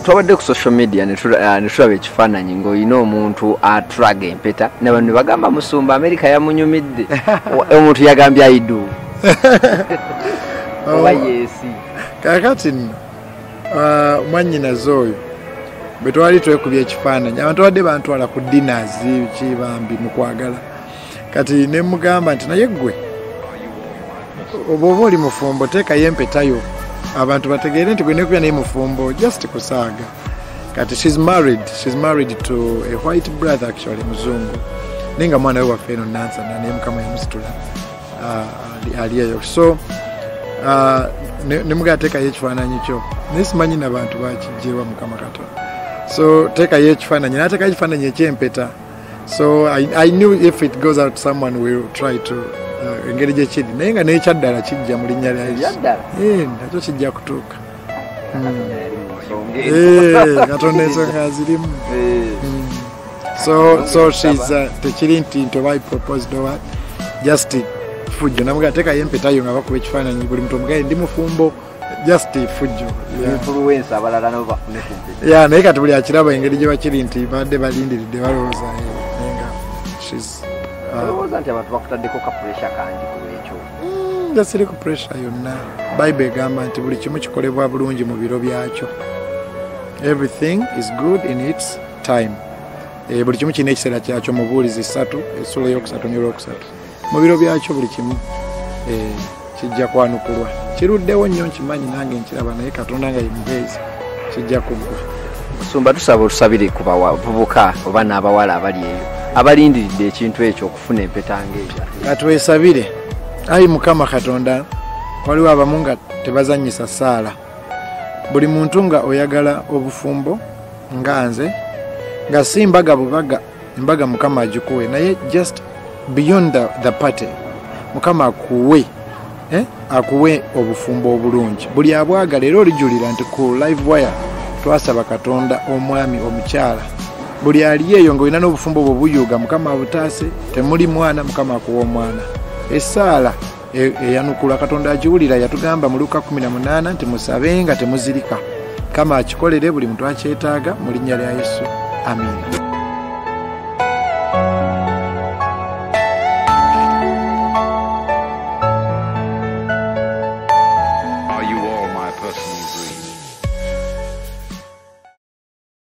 Twabadde ku social media ne tulaba ekifaananyi ng'olina omuntu atulaga empeta, nabantu ne bagamba musumba Amerika yamunyumidde. Omuntu yagambye I do oba yes. Kakati nno mwannyinaze oyo bwe twali twekubya ekifaananyi, abantu badde bantwala ku dinners kibambi mu kwagala. Kati ne mugamba nti naye ggwe oba oli mufumbo, teekayo empeta yo abantu bategeere nti gwe nekubya naye mufumbo, just kusaaga. Kati she's married to a white brother, actually muzungu, naye nga mwana we waffe eno Nansana, naye Mukama yamusitula, ali eyo. So ne mugamba teekayo ekifaananyi kyo, naye simanyi nabantu bakijjewa. Mukama Katonda. So teekayo ekifaananyi, n'ateekayo ekifaananyi ekyempeta. So I knew if it goes out, someone will try to engeri gye kiri, naye nga n'ekyaddala kijja mu linnya lya Yesu. Ebyaddala? Eh, nakyo kijja kutuuka. Yali mu nsonga eno. Eh, Katonda ensonga zirimu. So she's tekiri nti oba I proposed oba just fujjo. Namugamba teekayo empeta yo nga bakuba ekifaananyi, buli muntu omugaye ndi mufumbo, just fujjo. Yeah. Influence abalala nabo bafune ku mpeta. Yeah, naye kati buli akiraba engeri gye bakiri nti badde balindiridde balowooza, naye nga she's Olowooza nti abantu bakutaddeko ka pressure kangi ku lwekyo? Nze siri ku pressure yonna. Bible egamba nti buli kimu kikolebwa bulungi mu biro byakyo. Everything is good in its time. Buli kimu kirina ekiseera kyakyo. Mu Buulizi 3 essula 3 n'olwokusatu, mu biro byakyo buli kimu kijja kwanukulwa. Kiruddewo nnyo, nkimanyi, nange nkiraba, naye Katonda nga ye mubeezi, kijja kuggwa. Musumba, tusaba otusabire ku bavubuka oba n'abawala abali eyo abalindiridde ekintu ekyo, okufuna empeta ng'eyo. Katwesabire. Ayi Mukama Katonda, waliwo abamu nga tebazanyisa ssaala. Buli muntu nga oyagala obufumbo nga nze, nga si mbaga bubaga, embaga Mukama agikuwe, naye just beyond the party, Mukama akuwe, eh? Akuwe obufumbo obulungi buli abwagala. Era olijulira nti ku Live Wire twasaba Katonda omwami, omukyala, buli ali eyo nga olina n'obufumbo bwe buyuga, Mukama abutaase. Temuli mwana, Mukama akuwa omwana. Essaala eyanukula, Katonda agiwulira. Yatugamba mu Luka 18 nti musabenga temuzirika. Kama akikolere buli muntu akyetaaga mu linnya lya Yesu, amiina.